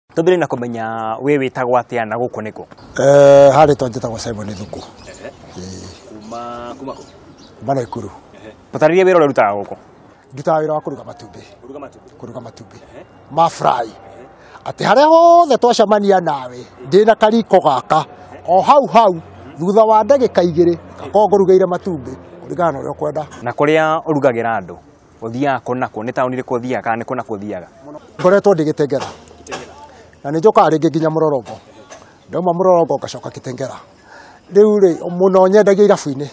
Twambĩrĩrie na kũmenya we wĩtagwo atĩa na gũkũ nĩkũ? Harĩ twanjĩtagwo Simon Thuku. Kuma kuma kũ? Kuma Naikuru. Tũtarĩrie wĩra ũrĩa ũrutaga gũkũ. Ndutaga wĩra wa kũruga matumbĩ. Kũruga matumbĩ. Kũruga matumbĩ ma fry. Atĩ harĩa hothe twacemania nawe ndĩna kariko gaka o hau hau thutha wa ndagĩka 2 gakorwo ngũrugĩire matumbĩ kũringana na ũrĩa ũkwenda. Na kũrĩa ũrugagĩra andũ ũthiaga kũ na kũ? Nĩ taũni ĩrĩkũ ũthiaga kana nĩ kũ na kũ ũthiaga? Ngoretwo ndĩ Gĩtengera na nĩ njũkaga rĩngĩ nginya Mũrorongo. Ndauma Mũrorongo ngacoka Gĩtengera. Rĩu rĩ mũno nyendagia irabu-inĩ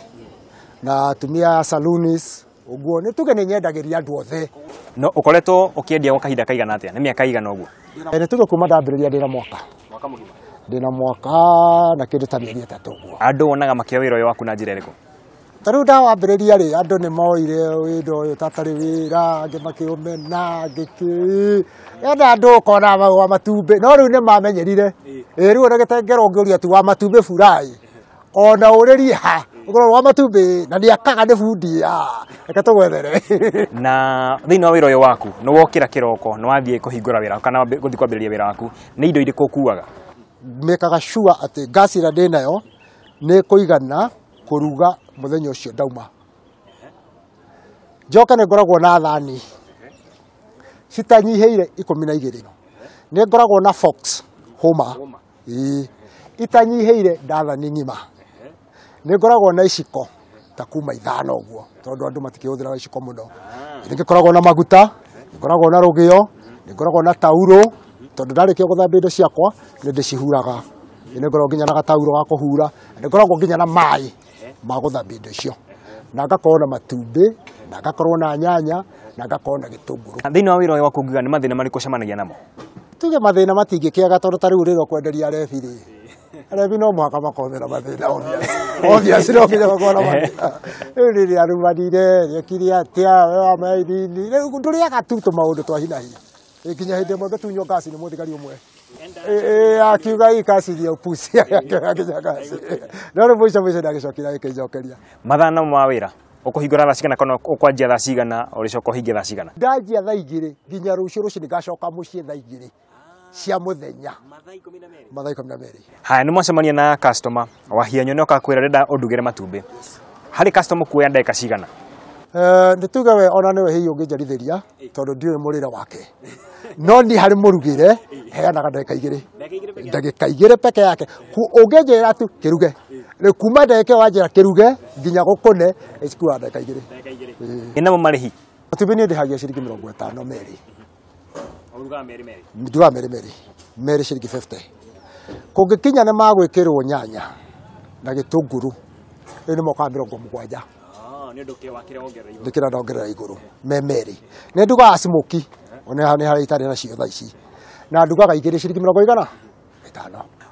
na atumia saloons ũguo nĩ tuge nĩ nyendagĩria andũ othe. No ũkoretwo ũkĩendia gwa kahinda kaigana atĩa? Nĩ mĩaka ĩigana ũguo? Nĩ tuge kuma ndambĩrĩria ndĩna mwaka. Mwaka mũgima. Ndĩna mwaka na kĩndũ ta mĩeri 3 ũguo. Andũ wonaga makĩoya wĩra ũyũ waku na njĩra ĩrĩkũ? Ta rĩu ndawambĩrĩria rĩ andũ nĩ moire wĩra ũyũ tatarĩ wĩra, angĩ makĩũmena, angĩ kĩ. Enda andũ ũkona wa matumbĩ no rĩu nĩ mamenyerire. Rĩu ona Gĩtengera ũngĩũria tu wa matumbĩ furai ona ũrĩrie ha ũkorwo wa matumbĩ na nĩakaga nĩ bundi, reke tũgwethere. Na thĩinĩ wa wĩra ũyũ waku nĩ wokĩra kĩroko nĩ wathiĩ kũhingũra wĩra kana gũthiĩ kwambĩrĩria wĩra waku, nĩ indo irĩkũ ũkuaga? Mekaga sure atĩ gas ĩrĩa ndĩnayo nĩ kũigana kũruga mũthenya ũcio ndauma. Njoke nĩ ngoragwo na thani citanyihĩire 12. Nĩ ngoragwo na forks hũma itanyihĩire ndathani ng'ima. Nĩ ngoragwo na iciko ta kuma 5 ũguo tondũ andũ matikĩhũthĩraga iciko mũno. Nĩ ngoragwo na maguta, nĩ ngoragwo na rũgĩo, nĩ ngoragwo na taurũ tondũ ndarĩkia gũthambia indo ciakwa nĩ ndĩcihuraga. Nĩ ngoragwo nginya na gataurũ ga kũhura, nĩ ngoragwo nginya na maĩ ma gũthambia indo icio. Na ngakorwo na matumbĩ, na ngakorwo na nyanya, na ngakorwo na gĩtũngũrũ. Thĩinĩ wa wĩra ũyũ waku ũngiuga nĩ mathĩna marĩkũ ũcemanagia namo? Tuge mathĩna matingĩkĩaga tondũ ta rĩu rĩrĩa ũkwenderia arebi rĩ, arebi no mũhaka makorwo mena mathĩna obvious. Obvious no nginya makorwo na mathĩna. Rĩu rĩrĩa arumanire, rĩekire atĩa, we wa maithini, rĩu ndũrĩaga tu tũmaũndũ twa hi na hi. Nginya hĩndĩ ĩmwe ngĩtunywo ngaci nĩ mũthigari ũmwe. Akiuga hii kasi ni ya upuzi. Akiuga kasi. No rĩu mũico mũico ndagĩcokire agĩkĩnjokeria. Mathaa namo ma wĩra ũkũhingũra thaa cigana kana ũkwanjia thaa cigana ũrĩcoka ũhinge thaa cigana? Ndanjia thaa 2 nginya rũciũ rũcinĩ ngacoka mũciĩ thaa 2 cia mũthenya. Mathaa 12. Mathaa 12. Haya, nĩ mwacemania na customer wahianyũ nĩ oka kwĩra ndĩrenda ũndugĩre matumbĩ. Harĩ customer kuoya ndagĩka cigana? Nĩ tuge we ona nĩwe hihi ũngĩnjarithĩria tondũ ndiũĩ mũrĩre wake. No niĩ harĩ mũrugĩre heanaga ndagĩka 2. Ndagĩka 2 peke yake. Ũngĩnjĩra tu kĩruge. Rĩu kuma ndagĩka ĩyo wanjĩra kĩruge nginya gũkũne ĩcikuaga ndagĩka 2. Ĩ namo marĩhi? Matumbĩ niĩ ndĩhagia ciringi 50 merĩ. Ũrugaga merĩ merĩ? Ndugaga merĩ merĩ. Merĩ ciringi 50. Kũngĩkinya nĩ magwĩkĩrwo nyanya na gĩtũngũrũ rĩu nĩ mokaga 70. Nĩ ũndũ kĩ wakĩrĩa wongerera igũrũ? Ndĩkĩra ndongerera igũrũ me merĩ. Nĩ ndugaga smoky ona nĩ harĩa itarĩ nacio thaa ici. Na ndugaga 2 ciringi 50.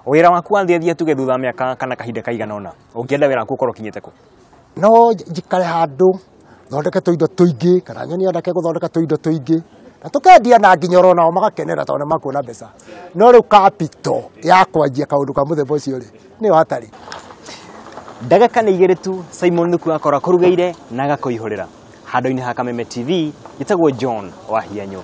Wĩra waku wathiathia tuge thutha wa mĩaka kana kahinda kaigana ũna, ũngĩenda wĩra waku ũkorwo ũkinyĩte kũ? No njikare handũ thondeke tũindo tũingĩ kana nyonie anake gũthondeka tũindo tũingĩ na tũkendia na nginya oro nao magakenera tondũ nĩ makuona mbeca. No rĩu capital ya kwanjia kaũndũ ka mũthemba ũcio rĩ nĩyo hatarĩ. Ndagĩka nĩ 2 tu Simon Thuku akorwo akũrugĩire na agakũihũrĩra. Handũ-inĩ ha Kameme TV njĩtagwo John Wahianyũ.